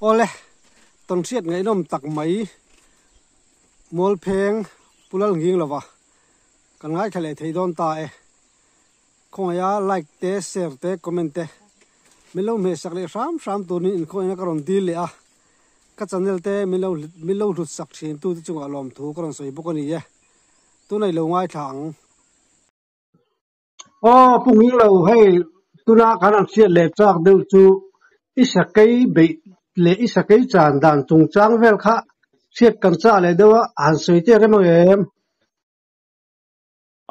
Awle, tawnhriat ngaihnawm tak mai Mualpheng Pu Lalnghing lova kan ngaithla leh thei dawn ta e. Khawngaiha like te, share te, comment te min lo hmehsak leh hram hram turin inkhawihna ka rawn dil leh a. Ka channel te min lo min lo hlut sak thin tute chungah lawmthu ka rawn sawi bawk a ni e. Tunah i lo ngaithla ang. Aw Pu Nghinglo hei tuna kan han hriat leh chak deuh chu i sakei beih leh i sakei chan dan chungchang vel kha hriat kan chah leh deuh a, han sawi teh rem ang em?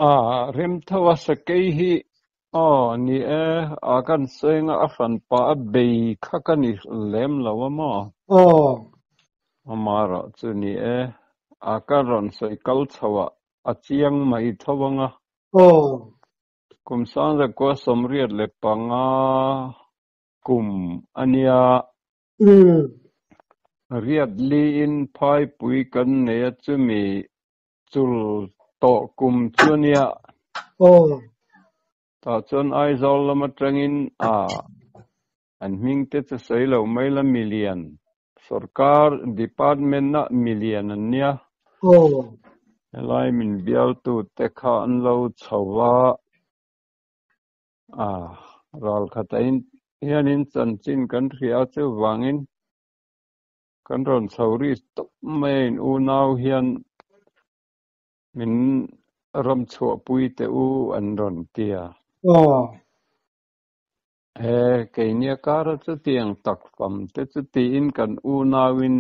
A rem tho a sakei hi aw ni e, a kan sawi a hran pah a bei kha ka ni lem lo a maw? Aw. Amaherawh chu ni e, a ka rawn sawi kal chho a A chiang mai tho ang a. Aw. Kum sangzakua 85 kum a nia. Riat liin phaipui kan nei a chumi chul tawh kum chu a nia. Aw. Tah chuan Aizawl lam atangin a an hming te chu sawi lo mai la milian sorkar department ah milian an nia. Aw. Helai min bialtu te kha an lo chho va, a ral khat ah hianin chanchin kan hria a chuvangin kan rawn chho ri tawp mai a in unau hian min ram chhuahpui teh u an rawn ti a. Aw. He keinia kara chutiang tak fam te chu tiin kan unauin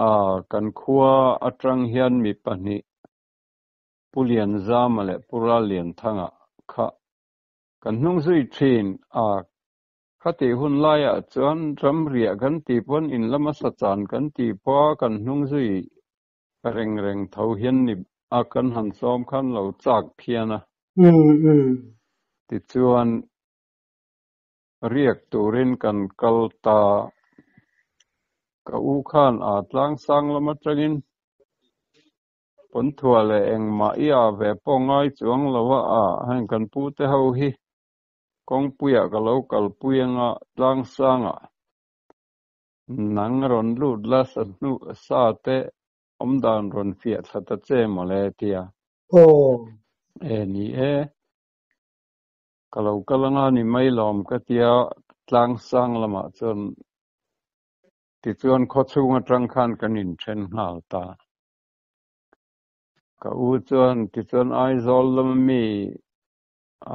a kan khua atang hian mi pahnih Pu Lianzama leh Pu Rallianthanga kha kan hnung zui thin a, khatih hun laiah chuan ramriah kan tih pawn in lama sachan kan tih pawha kan hnung zui reng reng tho hian ni a kan han sawm khan lo chak phian a. Tichuan, riak turin kan kal ta. Ka u khan a tlangsang lam atangin pawnthua leh engmah i ah ve pawh ngai chuang lo a, a heng kan pu te ho hi kawngpuiah ka lo kalpui anga tlangsangah Nang rawn lut la sa hnu sa te awmdan rawn fiah thla ta che mawle tia. Aw. E ni e. Ka lo kal anga ni mai lawm ka tia tlangsang lamah chuan tichuan khawchhung atang khan kan inthen nghal ta. Ka u chuan tichuan Aizawl lama mi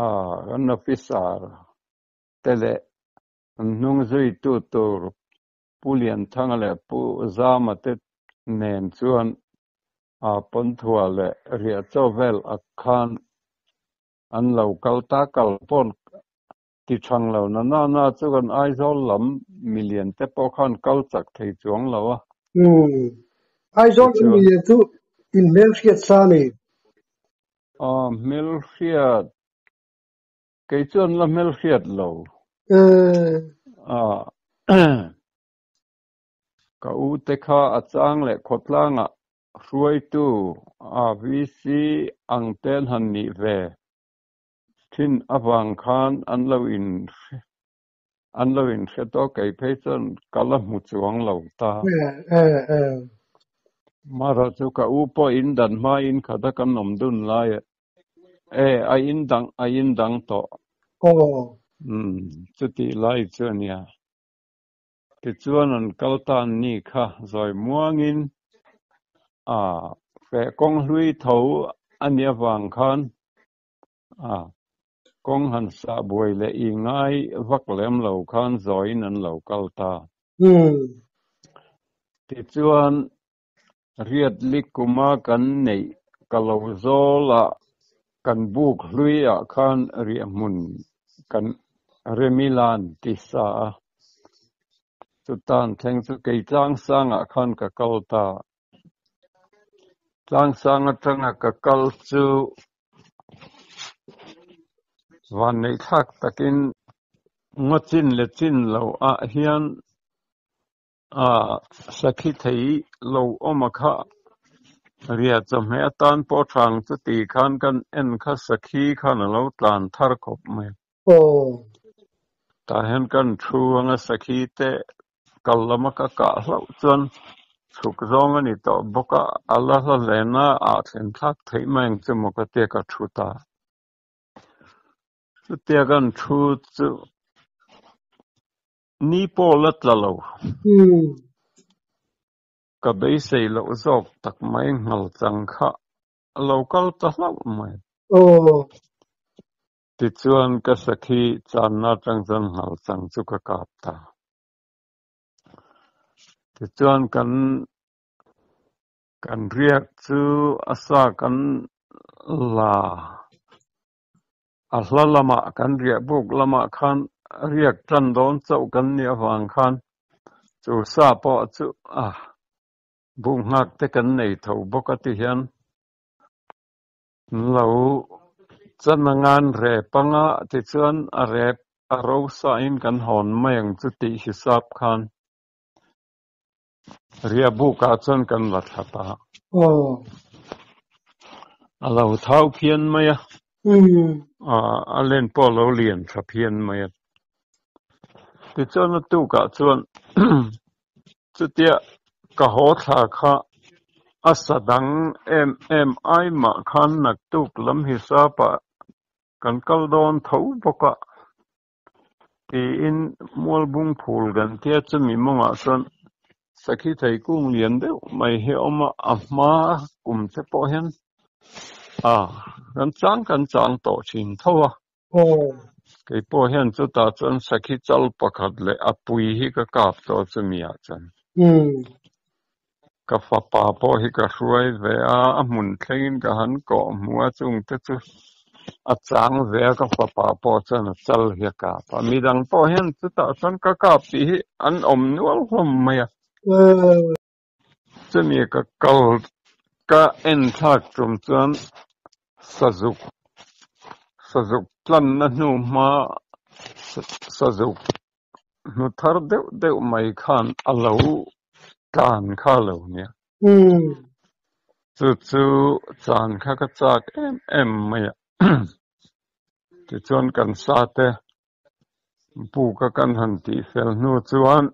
a kan officer te leh An hnung zuitu tur Pu Lianthanga leh Pu Zama te nen chuan a pawnthua leh riah chaw vel ah khan an lo kal ta kal pawn ti thang lo na na na chu kan Aizawl lam milian te pawh khan kal chak thei chuang lo a. Umm. Aizawl lam milian chu in hmelhriat sa a ni. Aw hmelhriat Kei chuan la hmelhriat lo. Ka u te kha a chang leh khawtlangah hruaitu a VC ang te an han nih ve thin avang khan an lo in an lo inhre tawh kei phei chuan ka la hmu chuang lo ta. Mara chu ka u pawh in dan hma in khat a kan awm dun lai e. E, a in dang, a in dang tawh. Aw. Umm, chutih lai chu a nia. Tichuan an kal tan ni kha zawi muangin a feh kawng hlui tho a nih avang khan a kawng han sah buai leh i ngai vak lem lo khan zawiin an lo kal ta. Tichuan Riatli kuma kan neih ka lo zawl a, kan buk hlui ah khan riahhmun kan remilan ti sa a. Chutan thleng chu kei tlangsang ah khan ka kal ta. Tlangsang atanga ka kal chu vanneih thlak takin ngaw chin leh chin lo ah hian A sakhi thei lo awm a kha ria chawhmeh atan pawh thang chu ti khan kan en kha sakhi khan a lo tlan thar khawp mai. Aw. Tah hian kan thu anga sakhi te Kal lama ka kah hlauh chuan chhuk zawng a ni tawh bawk a, a la hla hlena ah thlen thlak theih mai ang chu maw ka tia ka thu ta. Chutia kan thu chu ni pawh la tla lo. Ka beisei loh zawk tak mai nghal chang kha a lo kal ta hlauh mai. Tichuan ka sakhi channa atang chuan nghal chang chu ka kap ta. Tichuan kan kan riak chu a sa kan la a hla lamah kan riah buk lamah khan riak tan dawn chauh kan nih avang khan chu sa pawh chu a buk nghak te kan nei tho bawk a ti hian Lo chan angan rep anga tichuan a rep a ro sain kan hawn mai ang chu tih hisap khan ria bukah chuan kan la thla ta. A lo thau phian mai a, a len pawh a lo lian tha phian mai a. Tichuan a tukah chuan Chutia ka haw thla kha a sa dang em em ai mah khan naktuk lam hisapah kan kal dawn tho bawk a tiin Mualbung phul kan tia chumi mawngah chuan sakhi thei kung lian deuh mai hi a awm a, a hma kum te pawh hian a kan chang kan chang tawh thin tho a. Kei pawh hian chutah chuan sakhi chal pakhat leh a pui hi ka kap tawh chumi ah chuan. Ka fapa pawh hi ka hruai ve a, a hmun thlengin ka han kawh hmu a, chung te chu a chang ve a, ka fapa pawh chuan a chal hi a kap a. Midang pawh hian chutah chuan ka kap tih hi an awm nual hlawm mai a. Chumi ka kal ka en thlak tum chuan sazuk sazuk tlanna hnu hma sazuk hnu thar deuh deuh mai khan a lo tlan kha lo nia. Chu chu chan kha ka chak em em mai a. Tichuan kan sa te Buka kan han tih fel hnu chuan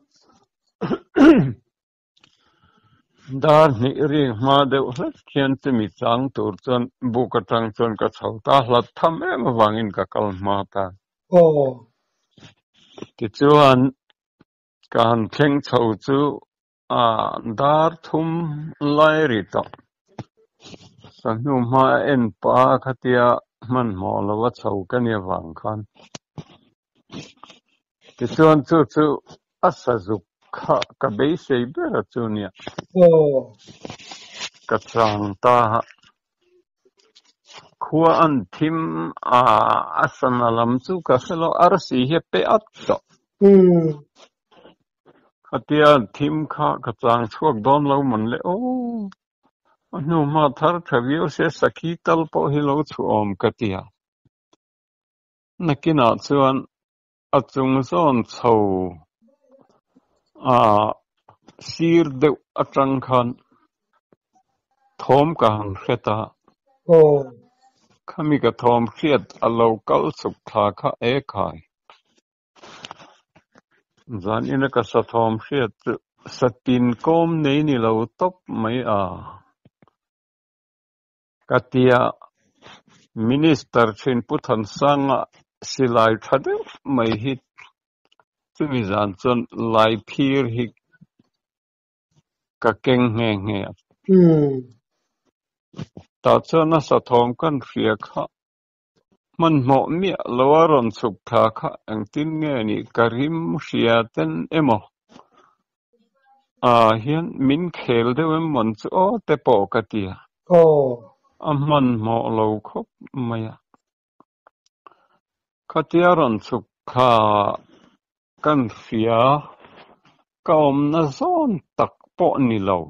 dar hnih ring hma deuh hlek hian chumi chang tur chuan buk atang chuan ka chho ta hlat tham em avangin ka kal hma ta. Tichuan ka han thleng chho chu dar thum lai ri tawh. Sahnu hma a en pah a khatia hmanhmawh lo a chho ka nia vang khan. Tichuan chu chu a sazuk kha ka beisei ber a chu nia. Ka chang ta a. Khua an thim a, a sana lam chu ka hre lo, arsi hi a pe at tawh. Khatia thim kha ka chang chhuak dawn lo man le aw. A hnu hma thar tha viau se sakhi tal pawh hi lo chhuah awm ka ti a. Nakinah chuan a chung zawn chho a sir deuh atang khan thawm ka han hre ta. Khami ka thawm hriat a lo kal chhuk thla kha e khai. Zan ina ka sa thawm hriat chu satin kawm nei ni lo tawp mai a. Ka tia Minister thin Pu Thansanga silai tha deuh mai hi chumi zan chuan lai phir hi ka keng nghe nghe a. Tah chuan a sa thawm kan hria kha Hmanhmawh miah lo a rawn chhuk thla kha engtin nge nih ka rim hria ten emaw ah hian min khel deuh em mawn chu aw te pawh ka ti a. A hmanhmawh lo khawp mai a. Khatia rawn chhuk thla kan hria ka awmna zawn tak pawh ni lo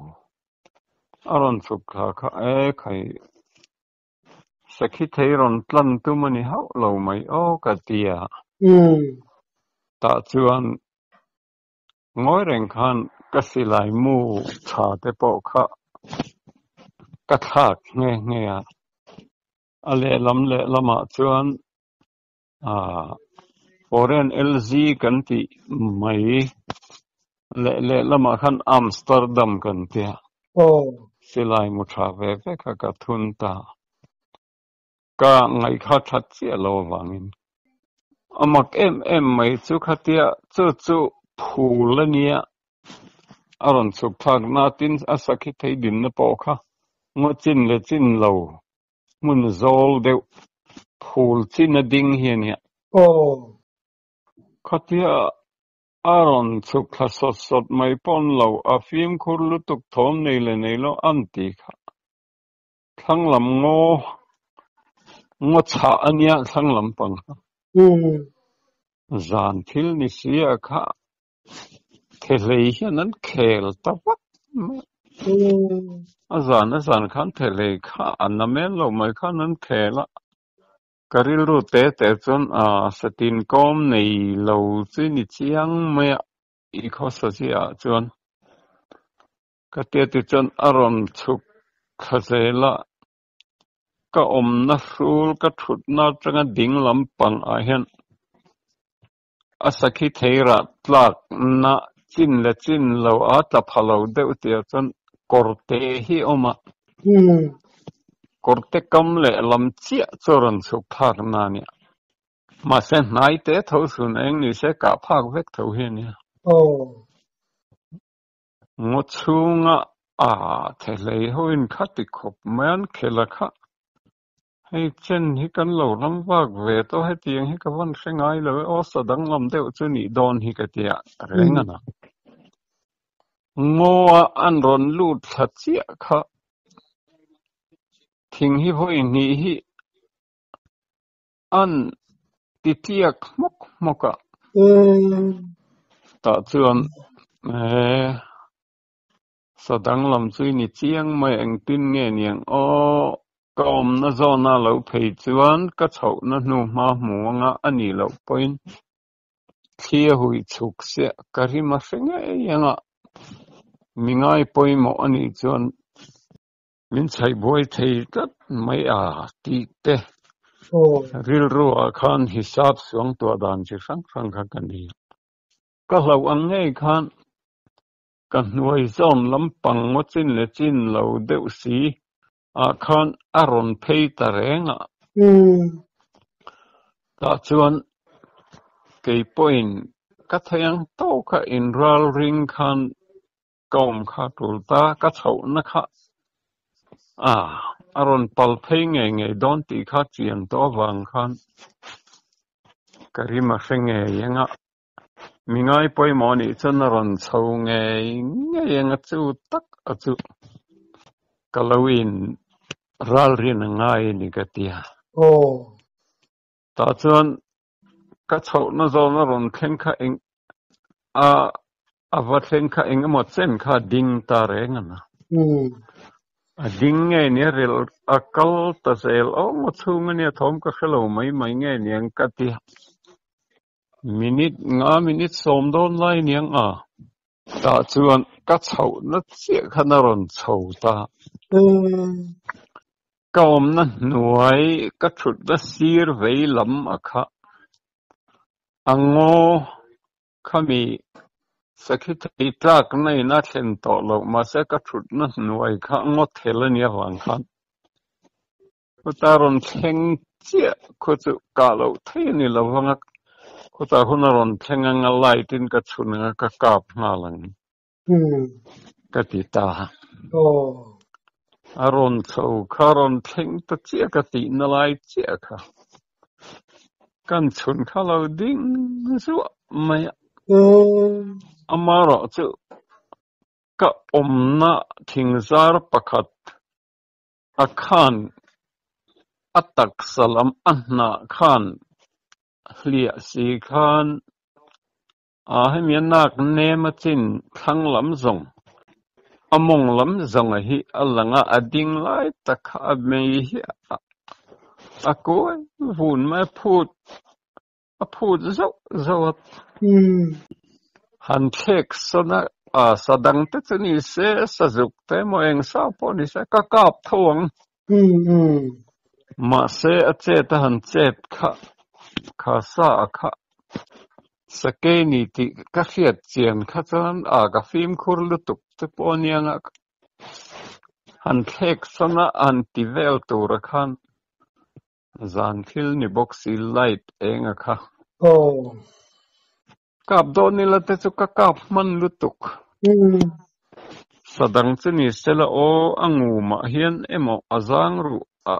a rawn chhuk thla kha e khai. Sakhi thei rawn tlan tum a ni hauh lo mai aw ka ti a. Tah chuan ngawi reng khan ka silai mu tha te pawh kha ka thlak nghe nghe a. A lehlam lehlamah chuan foreign LZ kan tih mai. Leh lehlamah khan Amsterdam kan tia. Aw. Silai mu tha ve ve kha ka thun ta. Ka ngaihkha that chiah lo avangin. A mak em em mai chu khatia chu chu phul a nia. A rawn chhuk thlak na tin a sakhi thei dinna pawh kha ngaw chin leh chin lo hmun zawl deuh phul chin a ding hi a nia. Aw. Khatia a rawn chhuk thla sawt sawt mai pawh an lo, a fimkhur lutuk thawm nei leh nei lo an ti kha. Thlang lam ngaw, ngaw chhah a nia thlang lam pang kha. Zan thil ni si a kha thehlei hian an khel ta vak mai a. A zan a zan khan thehlei kha a na mel lo mai khan an khel a. Ka rilru te te chuan a satin kawm nei lo chu ni chiang mai a i khawsa chiah ah chuan ka tia ti chuan a rawn chhuk thla zel a, ka awmna hrul ka thutna atanga ding lampang ah hian a sakhi theirah tlakna chin leh chin lo a tla pha lo deuh tih ah chuan kawrte hi a awm a. Kawrte kam leh lam chiah chu a rawn chhuk thlak na a nia. Mahse hnai te tho sun eng ni se kah phak vek tho hi a nia. Ngaw chhunga a thehlei ho in kha ti khawp mai an khel a kha. Hei chen hi kan lo ram vak ve tawh hetiang hi ka van hre ngai lo e aw sa danglam deuh chu nih dawn hi ka ti a reng a na. Ngaw a an rawn lut thla chiah kha thing hi vawi hnih hi an ti tliak hmawk hmawk a. Tah chuan he sa danglam chu i ni chiang mai engtin nge niang aw ka awmna zawna lo phei chuan ka chhohna hnu hma hmu anga a nih loh pawhin thli a hui chhuk siah ka rim a hre ngei anga mi ngai pawimawh a nih chuan min chhaih buai thei tlat mai a tih te rilru ah khan hisap suang tuah dan chi hrang hrang kha ka nei a. Ka hlauh ang ngei khan ka hnuai zawn lampang ngaw chin leh chin lo deuh si ah khan a rawn phei ta reng a. Tah chuan kei pawhin ka thei ang tawk a inral ring khan ka awm kha tul ta, ka chhohna kha a a rawn pal phei ngei ngei dawn tih kha chian tawh avang khan ka rim a hre ngei ang a, mi ngai pawimawh anih chuan a rawn chho ngei ngei ang a chu tak a chu ka lo in ralrin a ngai a ni ka ti a. Tah chuan ka chhohna zawn a rawn thleng kha eng a a va thleng kha eng emaw chen kha a ding ta reng a na. A ding nge nia rel a kal ta zel aw maw chhung ania thawm ka hre lo mai mai nge niang ka ti a. Minute nga minute sawm dawn lai niang a. Tah chuan ka chhohna chiah khan a rawn chho ta. Ka awmna hnuai ka thutna sir vei lam a kha. A ngaw khami sakhi thei tlakna in a thlen tawh loh mahse ka thutna hnuai kha ngaw thel a nih avang khan Khuta rawn thleng chiah khu chu kah loh thei a ni lo vang a, khutah hun a rawn thleng ang a light in ka chhun ang a ka kap nghal ang ka ti ta. A rawn chho kha rawn thleng ta chiah ka tihna lai chiah kha kan chhun kha lo ding zuah mai a, amaherawhchu ka awmna thingzar pakhat A khan a taksa lam a hnah khan hliah si khan a hemi a nak nem a chin thlang lam zawng a mawng lam zawng a hi a lang a, a ding lai tak kha a mei hi a kuai vun mai a phut a phut zauh zauh a. Han thlek sawn a, a sa dang te chu ni se, sazuk te emaw eng sa pawh ni se ka kap tho ang. Mahse a chet a han chet kha, kha sa a kha. Sakei ni tih ka hriat chian kha chuan a ka fimkhur lutuk te pawh anianga han thlek sana han ti vel tura khan zan thil ni bawk si light eng a kha. Aw. Kap dawn ila te chu ka kap hman lutuk. Sadang chu ni sela aw a ngumah hian emaw a zang ruh a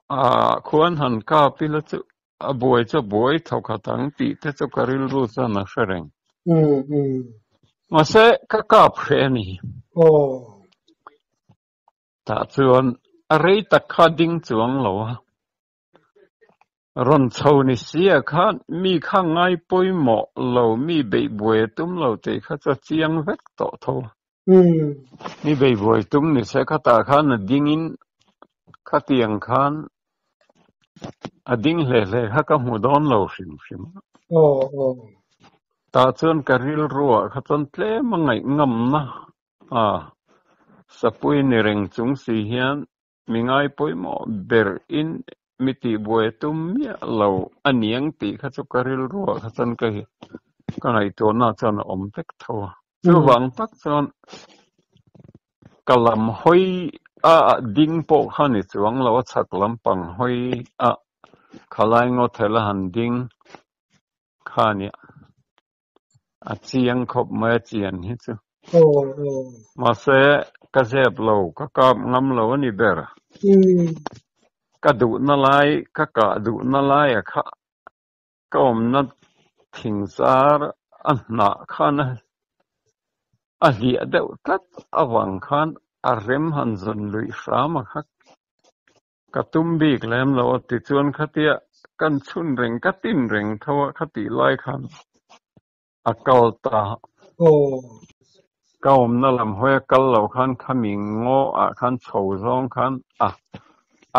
a khuan han kap ila chu a buai chu a buai thawkhat ang tih te chu ka rilru chuan a hre reng. Mahse ka kap hreh a ni. Tah chuan a rei tak kha ding chuang lo a. Rawn chho ni si ah khan mi kha ngai pawimawh lo, mi beih buai a tum lo tih kha chu a chiang vek tawh tho. Mi beih buai tum ni se khatah khan a dingin khatiang khan a ding hle hle kha ka hmu dawn lo hrim hrim a. Tah chuan ka rilruah kha chuan tlem a ngaih ngamna a sapui ni reng chung si hian Mi ngai pawimawh ber in mi tihbuai a tum miah lo a niang tih kha chu ka rilruah kha chuan ka ka ngaihtuahna chuan a awm vek tho a. Chuvang tak chuan ka lam hawi a ding pawh kha ni chuang lo a chhak lampang hawi a khalai ngaw thel a han ding kha a nia. A chiang khawp mai a chian hi chu. Mahse, ka zep lo, ka kap ngam lo a ni ber. Ka duhna lai, ka kah duhna laia kha ka awmna thingzar a hnah khan a hliah deuh tlat avang khan a rem han zawn luih hram a kha. Ka tum bik lem lo a tichuan khatia kan chhun reng ka tin reng tho a khatih lai khan a kal ta. Ka awmna lam hawi a kal lo khan khami ngaw ah khan chho zawng khan a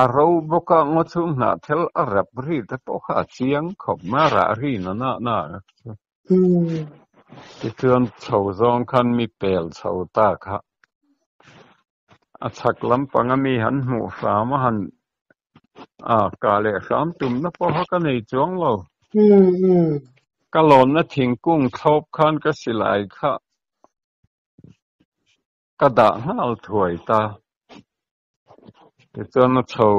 a ro bawk a ngaw chhung hnah thel a rap ri te pawh kha a chiang khawp mai a rah ri na na na chu. Tichuan chho zawng khan mi pel chho ta kha. A chhak lampang a mi han hmuh hram a han a kah leh hram tumna pawha ka nei chuang lo. Ka lawnna thingkung thlawp khan ka silai kha ka dah nghal thuai ta. Tichuan a chho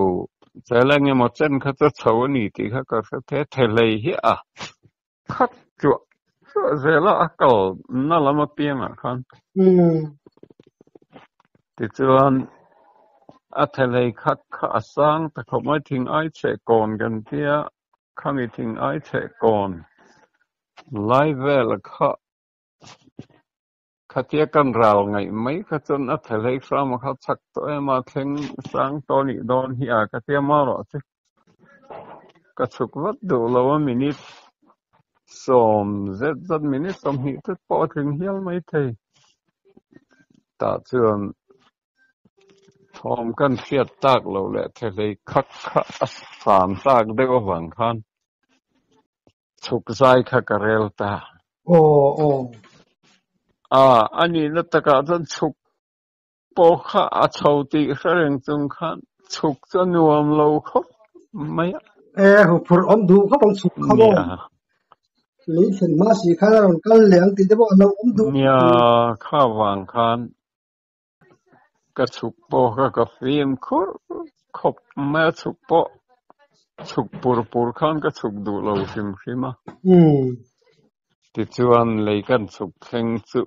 zel eng emaw chen kha chu a chho a ni tih kha ka hre thei a, thehlei hi a khat chuah chuah zel a, a kal na lam apiangah khan. Tichuan a thehlei khat kha a sang ta khawp mai, thing ai chheh kawn kan tia, khami thing ai chheh kawn lai vel kha Khatia kan ral ngaih mai kha chuan a thelhei hram a kha chak tawh em a, thleng sang tawh nih dawn hi a ka tia marawh chu ka chhuk vat duh lo a, minute sawm zet zet minute sawmhnih te pawh a tling hial mai thei. Tah chuan thawm kan hriat tak loh leh thelhei khak kha a san tak deuh avang khan Chhuk zai kha ka rel ta. Aw aw. A, a nihna takah chuan chhuk pawh kha a chho tih hre reng chung khan chhuk chu a nuam lo khawp mai a. E, huphurh awm duh khawp ang chhuk kha maw? Nia. Lei thlen hma si khan a rawn kal leh ang tih te pawh a lo awm duh. Nia, kha vang khan Ka chhuk pawh kha ka fim khur khawp mai a, chhuk pawh chhuk pur pur khan ka chhuk duh lo hrim hrim a. Tichuan lei kan chhuk thleng chu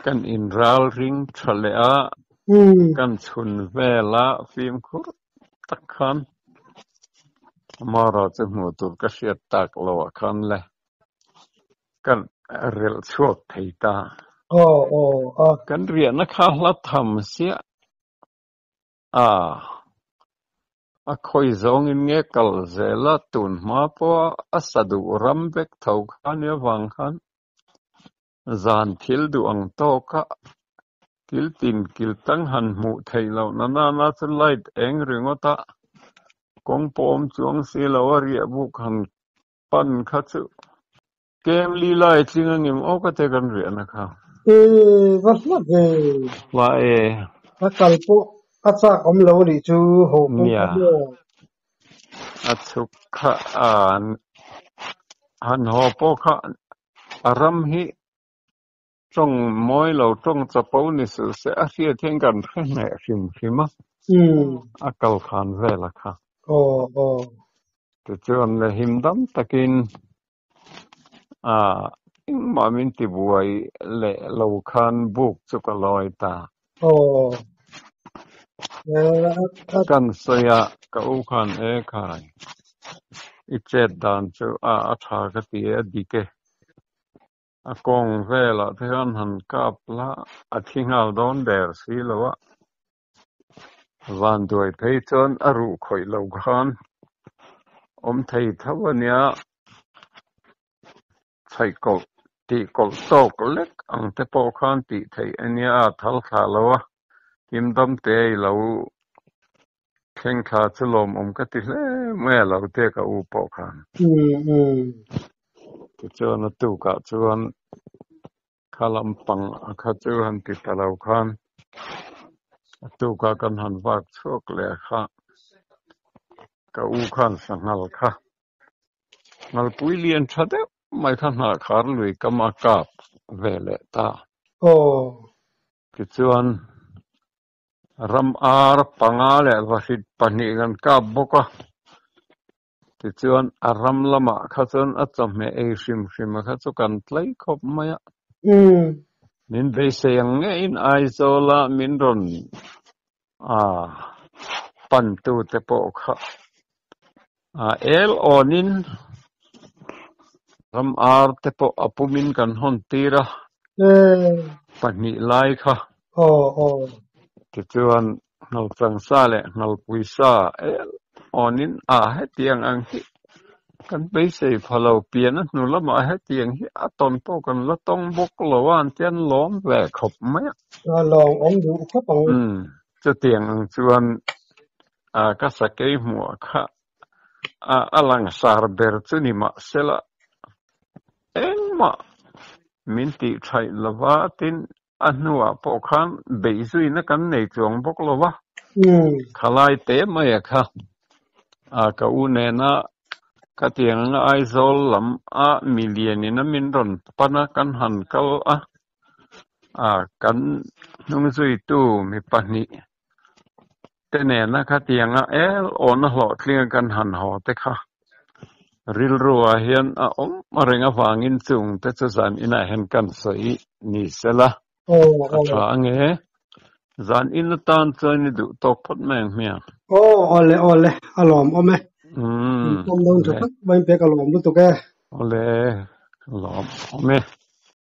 kan inral ring tha leh a, kan chhun vel a fimkhur tak khan amaherawh chu hmuh tur ka hriat tak loh ah khan le Kan relh chhuak thei ta. Aw aw a. Kan riahna kha hla tham siah a, a khawi zawngin nge kal zel a, tun hma pawha a sa duh ram vek tho kha nia vang khan zan thil duh ang tawka kil tin kil tang han hmuh theih loh na nana chu light eng ringawt a, kawng pawm chuang si lo a riah buk han Pan kha chu kem li lai tling a ngem aw ka te kan riahna kha. E va hla ve. Hla e. A kal pawh a chak awm lo anih chu ho pawh Nia. kha maw. A chhuk kha a Han haw pawh kha a ram hi tawng mawi lo tawng chapo ni suh se a hriat hian kan hre hneh hrim hrim a, a kal khan vel a kha. Tichuan le him dam takin engmah min ti buai leh lo khan buk chu ka lawi ta. Kan sawi a, ka u khan e khai i chet dan chu a a tha ka ti e a dik e. A kawng velah te khan han kap la a thi nghal dawn der si lo a. Vanduai phei chuan a ruh khawih lo khan awm thei tho a nia. Chhaih kawlh tih kawlh tawk lek ang te pawh khan tih theih a nia a thal thlah lo a, him dam te i lo thleng thla chu lawmawm ka ti hle mai a lo te ka u pawh khan. Tichuan a tukah chuan kha lampang a kha chu han ti ta lo khan a tukah kan han vak chhuak leh kha ka u khan sanghal kha Ngalpui lian tha deuh mai kha hnahkhar lui kam a kap ve leh ta. Tichuan, ram ar panga leh vahrit pahnih kan kap bawk a. Tichuan, a ram lamah kha chuan a chawhmeh ei hrim hrim a kha chu kan tlai khawp mai a. Min beisei ang ngeiin Aizawla min rawn pantute pawh kha el awnin ram ar te pawh a pumin kan hawn tir a, pahnih lai kha. Tichuan Nghalchang sa leh Nghalpui sa el awnin a hetiang ang hi kan beisei pha lo, pian a hnu lamah hetiang hi a tawn pawh kan la tawng bawk lo a, an tian lawm ve khawp mai a. Lawng awm duh khawp ang. Chutiang ang chuan ka sakei hmuh kha a langsar ber chu ni mahsela engmah min tih thaih lova tin a hnuah pawh khan beihzuina kan nei chuang bawk lo va, khalai te mai a kha ka u nena ka tiang anga Aizawl lam a milian in a min rawn pan a kan han kal a, kan hnungzuitu mi pahnih te nena khatianga el awna hlawhtlinga kan han haw te kha rilru ah hian a awm reng avangin chung te chu zan inah hian kan sawi ni sela a tha ange zan in atan chuan i duh tawk phawt mai ang hmiang. Aw awle awle a lawm awm e. Pawm dawn tha tak mai pek a lawm lutuk e. Awle a lawm awm e.